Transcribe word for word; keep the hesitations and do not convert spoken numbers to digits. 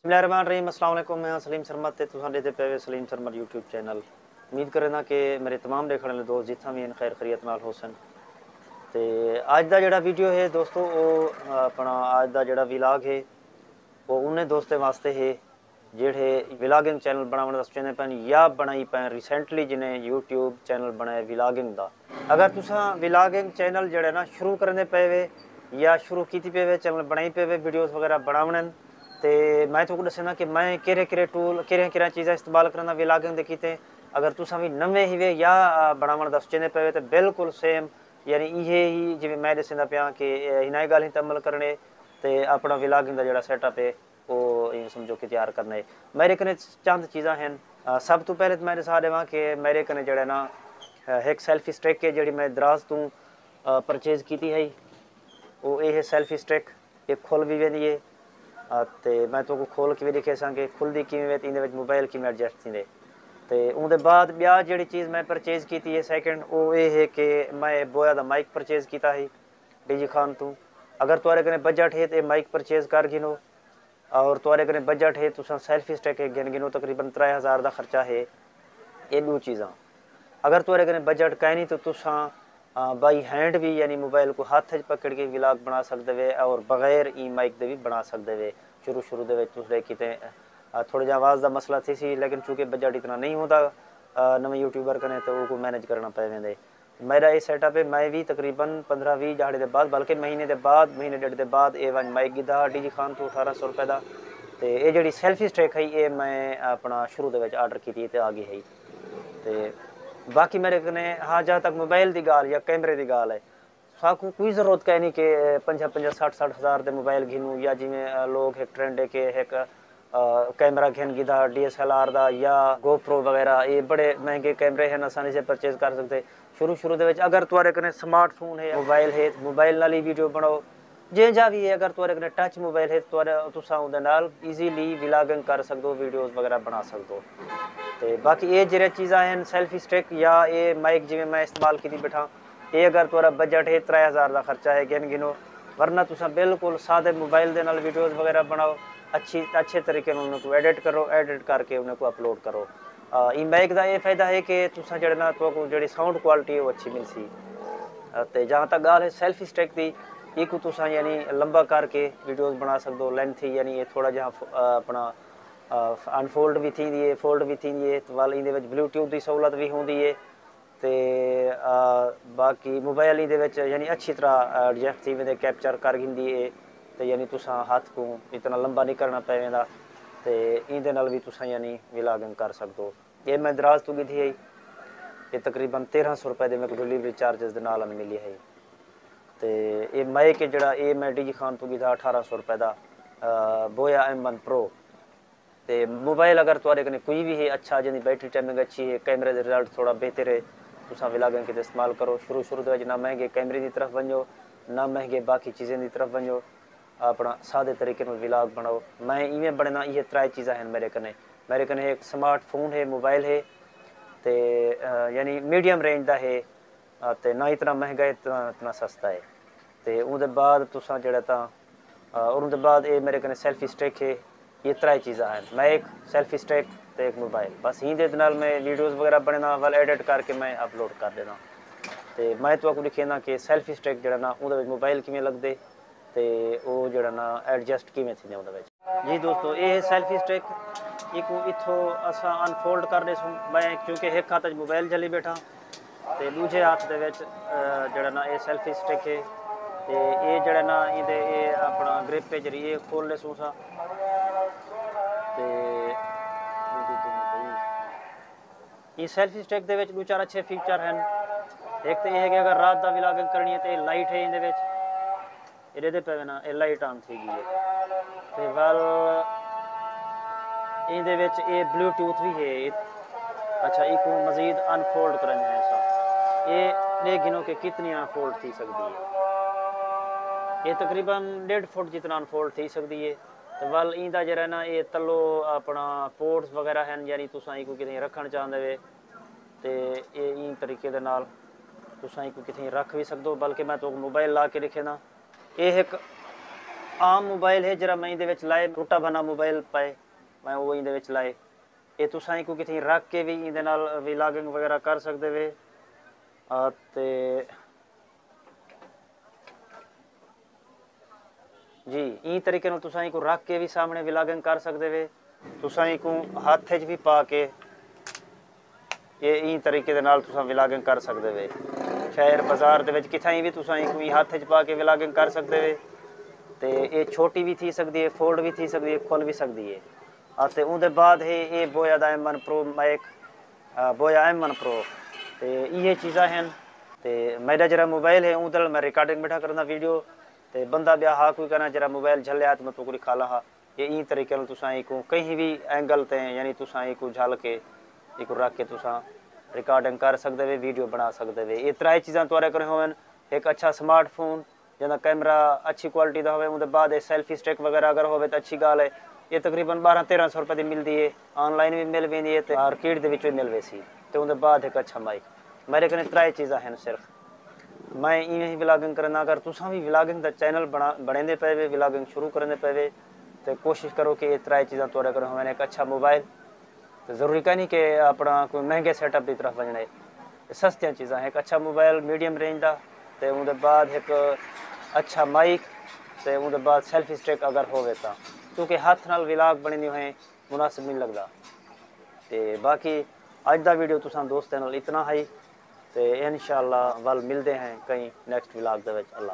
بسم اللہ الرحمن الرحیم۔ السلام علیکم، میں ہاں سلیم سرمد تے تساں ݙیہدے پئے وے سلیم سرمد یوٹیوب چینل۔ امید کرینداں کہ میرے تمام ݙیکھݨ والے دوست جتھاں وی ہن خیر خیریت نال ہوسن۔ تے اڄ دا جیڑھا ویڈیو ہے دوستو، او اپݨا اڄ دا جیڑھا ولاگ ہے، او انہیں دوستیں واسطے ہے جیڑھے ولاگنگ چینل بݨاوݨ دا سوچیندے پئن یا بݨائی پئن، ریسنٹلی جنہیں یوٹیوب چینل بݨائے ولاگنگ دا۔ اگر تساں ولاگنگ چینل جیڑھے نا شروع کریندے پئے وے یا شروع کیتی پئے وے، چینل بݨائی پئے وے، ویڈیوز وغیرہ بݨاوݨن، تے میں تہاکوں ݙسیندا کہ میں کیڑھے کیڑھے ٹول، کیڑھیاں کیڑھیاں چیزاں استعمال کریندا ولاگنگ دے کیتے۔ اگر تساں وی نویں ہیوے یا آ، بݨاوݨ دا سوچیندے پئے وے تے بالکل سیم، یعنی ایہے ہی جیویں میں ݙسیندا پیاں کہ اے ہنائیں ڳالھیں تے عمل کرݨے تے اپݨا ولاگنگ دا جیڑھا سیٹ اپ ہے او ایں سمجھو کہ تیار کرݨے۔ میرے کنے چند چیزاں ہن۔ آ، سب توں پہلے تے میں ݙسا ݙیواں کہ میرے کنے جیڑھا نا، آ، ہک سیلفی سٹک ہے جیڑھی میں دراز توں، آ، پرچیز کیتی ہئی۔ او اے ہے سیلفی سٹک، اے کھل وی ویندی ہے۔ آ، تے میں تہاکوں کھول کے وی ݙکھیساں کہ کھلدی کیویں وے تے ایندے وچ موبائل کیویں ایڈجسٹ تھیندے۔ تے اوندے بعد ٻیا جیڑھی چیز میں پرچیز کیتی ہے سیکنڈ، او اے ہے کہ میں بویا دا مائیک پرچیز کیتا ہئی ڈی جی خان توں۔ اگر تہاݙے کنے بجٹ ہے تے مائیک پرچیز کر گھنو، اور تہاݙے کنے بجٹ ہے، تساں سیلفی سٹک ہک گھن گھنو، تقریباً ترے ہزار دا خرچہ ہے۔ اے ݙو چیزاں۔ اگر تہاݙے کنے بجٹ کائنی تو تساں، آ، بائی ہینڈ وی، یعنی موبائل کوں ہتھ وچ پکڑ کے ولاگ بݨا سڳدے وے اور بغیر ایں مائیک دے وی بݨا سڳدے وے۔ شروع شروع دے وچ تساں کیتے، آ، تھوڑے جیہے آواز دا مسئلہ تھیسی، لیکن چونکہ بجٹ اتنا نہیں ہوندا، آ، نویں یوٹیوبر کنے، تو اوکوں مینج کرݨا پئے ویندے۔ میݙا اے سیٹ اپ ہے، میں وی تقریباً پندرہ ویہہ ݙیہاڑے دے بعد، بلکہ مہینے دے بعد، مہینے ݙیڈھ دے بعد اے ونڄ مائیک گھدا ڈی جی خان توں اٹھارہ سو روپے دا۔ تے اے جیڑھی سیلفی سٹک ہئی، اے میں اپݨا شروع دے وچ آرڈر کیتی تے آ ڳئی ہئی۔ تے باقی میݙے کنے، ہاں، جہاں تک موبائل دی ڳالھ یا کیمرے دی ڳالھ ہے، ساکوں کوئی ضرورت کائنی کہ پنجاہ پنجاہ، سٹھ سٹھ ہزار دے موبائل گھنوں، یا جیویں، آ، لوگ ہک ٹرینڈ ہے کہ ہک، آ، کیمرہ گھن گھدا ڈی ایس ایل آر دا یا گو پرو وغیرہ، اے بڑے مہنگے کیمرے ہن، آسانی سے پرچیز کر سڳدے۔ شروع شروع دے وچ اگر تہاݙے کنے سمارٹ فون ہے، موبائل ہے، موبائل نال ہی ویڈیو بݨاؤ۔ جیں جا وی ہے، اگر تہاݙے کنے ٹچ موبائل ہے، تہاݙے، تساں اوندے نال ایزیلی ولاگنگ کر سڳدو، ویڈیوز وغیرہ بݨا سڳدو۔ تے باقی اے جیڑھیاں چیزاں ہن، سیلفی سٹک یا اے مائیک جیویں میں استعمال کیتی ٻیٹھاں، اے اگر تہاݙا بجٹ ہے، ترے ہزار دا خرچہ ہے، گھن گھنو، ورنہ تساں بالکل سادے موبائل دے نال ویڈیوز وغیرہ بݨاؤ، اچھی، اچھے طریقے نال انہاں کوں ایڈٹ کرو، ایڈٹ کر کے انہاں کوں اپلوڈ کرو۔ آ، ایں مائیک دا اے فائدہ ہے کہ تساں جیڑھے نا، تہاکوں جیڑھی ساؤنڈ کوالٹی ہے، او اچھی ملسی۔ آ، تے جہاں تک ڳالھ ہے سیلفی سٹک دی، ایکوں تساں یعنی لمبا کر کے ویڈیوز بݨا سڳدو، لینتھی، یعنی اے تھوڑا جہاں ف-، آ، اپݨا، آ، انفولڈ وی تھیندی ہے، فولڈ وی تھیندی ہے، ول ایندے وچ بلوٹوتھ دی سہولت وی ہوندی ہے۔ تے، آ، باقی موبائل ایندے وچ یعنی اچھی طرح، آ، ایڈجسٹ تھی ویندے، کیپچر کر گھندی ہے۔ تے یعنی تساں ہتھ کوں اتنا لمبا نہیں کرݨا پئے ویندا۔ تے ایندے نال وی تساں یعنی ولاگنگ کر سڳدو۔ اے میں دراز توں گھدی ہئی۔ اے تقریباً تیرھاں سو روپے دے میکوں ڈلیوری چارجز دے نال ملی ہئی۔ تے اے مائیک ہے جیڑھا، اے میں ڈی جی خان توں گھدا اٹھارہ سو روپے دا، آ، بویا ایم ون پرو۔ تے موبائل اگر تہاݙے کنے کوئی وی ہے اچھا، جیندی بیٹری ٹائمنگ اچھی ہے، کیمرے دے رزلٹ تھوڑا بہتر ہے، تساں ولاگاں کیتے استعمال کرو۔ شروع شروع دے وچ نہ مہنگے کیمرے دی طرف ونڄو، نہ مہنگے باقی چیزیں دی طرف ونڄو، اپݨا سادے طریقے نال ولاگ بݨاؤ۔ میں ایویں بݨیندا، ایہے ترائے چیزاں ہن میݙے کنے۔ میݙے کنے ہک سمارٹ فون ہے، موبائل ہے، تے، آ، یعنی میڈیم رینج دا ہے، آ، تے نہ اتنا مہنگا ہے، اتنا، اتنا سستا ہے۔ تے اوندے بعد تساں جیڑھا تاں، آ، اور اوندے بعد اے میݙے کنے سیلفی سٹک ہے، اے ترائے چیزاں ہن، مائیک، سیلفی سٹک تے ہک موبائل۔ بس ایندے نال میں ویڈیوز وغیرہ بݨیندا، ول ایڈٹ کر کے میں اپلوڈ کر ݙیندا۔ تے میں تہاکوں ݙکھیندا کہ سیلفی سٹک جیڑھا نا، اوندے وچ موبائل کیویں لڳدے تے او جیڑھا نا ایڈجسٹ کیویں تھیندے اوندے وچ۔ جی دوستو، اے ہے سیلفی سٹک۔ ایکوں اتھوں اساں انفولڈ کر ݙیسوں۔ میں چونکہ ہک ہتھ وچ موبائل جھلی ٻیٹھاں تے ݙوجھے ہتھ دے وچ، آ، جیڑھا نا اے سیلفی سٹک ہے تے اے جیڑھا نا ایندے اے اپݨا گرپ ہے جیڑھی، اے کھول ݙیسوں اساں۔ تے اے سیلفی سٹک دے وچ ݙو چار اچھے فیچر ہن۔ ہک تے اے ہے کہ اگر رات دا ولاگنگ کرݨی ہے تے اے لائٹ ہے ایندے وچ، اے ݙیہدے پئے وے نا، اے لائٹ آن تھی ڳئی ہے۔ تے ول ایندے وچ اے بلوٹوتھ وی ہے۔ اچھا، ایکوں مزید انفولڈ کریندے ہیں اساں۔ اے ݙیکھ گھنو کہ کتنی انفولڈ تھی سڳدی ہے۔ اے تقریباً ݙیڈھ فٹ جتنا انفولڈ تھی سڳدی ہے۔ تے ول ایندا جیڑھا نا، اے تلو اپݨا پورٹس وغیرہ ہن، یعنی تساں ایکوں کتھیں رکھݨ چاہندے وے تے اے ایں طریقے دے نال تساں ایکوں کتھیں رکھ وی سڳدو، بلکہ میں تہاکوں موبائل لا کے ݙکھینداں۔ اے ہک عام موبائل ہے جڑا میں ایندے وچ لائے، ٹوٹا بھنا موبائل پائے، میں وہ ایندے وچ لائے۔ یہ تساں کو کتھیں رکھ کے بھی ایندے نال ولاگنگ وغیرہ کر سکدے وے۔ آ، تے جی، ایں طریقے نال تساں کو رکھ کے بھی سامنے ولاگنگ کر سکدے وے۔ تساں کو ہاتھ وچ بھی پا کے یہ ایں طریقے دے نال تساں ولاگنگ کر سکدے وے۔ شہر بازار دے وچ کتھائیں بھی تساں کو ہاتھ وچ پا کے ولاگنگ کر سکدے وے۔ تے یہ چھوٹی بھی تھی سکدی ہے، فولڈ بھی تھی سکدی ہے، کھل بھی سکدی ہے۔ اتے اون دے بعد ہے یہ بویا دا ایم ون پرو مائک، آ، بویا ایم ون پرو۔ تے یہ چیزاں ہیں۔ تے میرا جڑا موبائل ہے اون دے نال میں ریکارڈنگ بیٹھا کرنا ویڈیو۔ تے بندہ بیا ہا کوئی کرنا جڑا موبائل جھلیا تے میں تو کو دکھا لا ہا۔ یہ ایں طریقے نال تساں ایکوں کہیں بھی اینگل تے، یعنی تساں ایکوں جھل کے، ایکوں رکھ کے تساں ریکارڈنگ کر سکدے وے، ویڈیو بنا سکدے وے۔ یہ ترائے چیزاں تہاڈے کنے ہوون، ایک اچھا سمارٹ فون جندا کیمرہ اچھی کوالٹی دا ہوے، اون دے بعد سیلفی سٹک وغیرہ اگر ہوے تو اچھی گال ہے۔ یہ تقریباً بارہ تیرہ سو روپے دی ملدی ہے، آن لائن بھی مل ویندی ہے تے مارکیٹ دے وچ بھی مل ویسی۔ تے اون دے بعد ایک اچھا مائک۔ میرے کنے ترائے چیزاں ہیں صرف۔ میں ایویں ہی ولاگنگ کرنا۔ اگر تساں بھی ولاگنگ دا چینل بنا بنیندے پے وے، ولاگنگ شروع کریندے پے وے، تے کوشش کرو کہ یہ ترائے چیزاں تہاڈے کول ہوون۔ ایک اچھا موبائل، تے ضروری کائنی کہ اپنا کوئی مہنگے سیٹ اپ دی طرف ونجنا ہے۔ سستیاں چیزاں ہیں، ایک اچھا موبائل میڈیم رینج دا، تے اون دے بعد ایک اچھا مائک، تے اون دے بعد سیلفی سٹک اگر ہوے تاں، کیونکہ ہاتھ نال ولاگ بنیندے ہوئے مناسب نہیں لگدا۔ تے باقی اج دا ویڈیو تساں دوستاں نال اتنا ہی، تے انشاءاللہ ول ملدے ہیں کہیں نیکسٹ ولاگ دے وچ۔ اللہ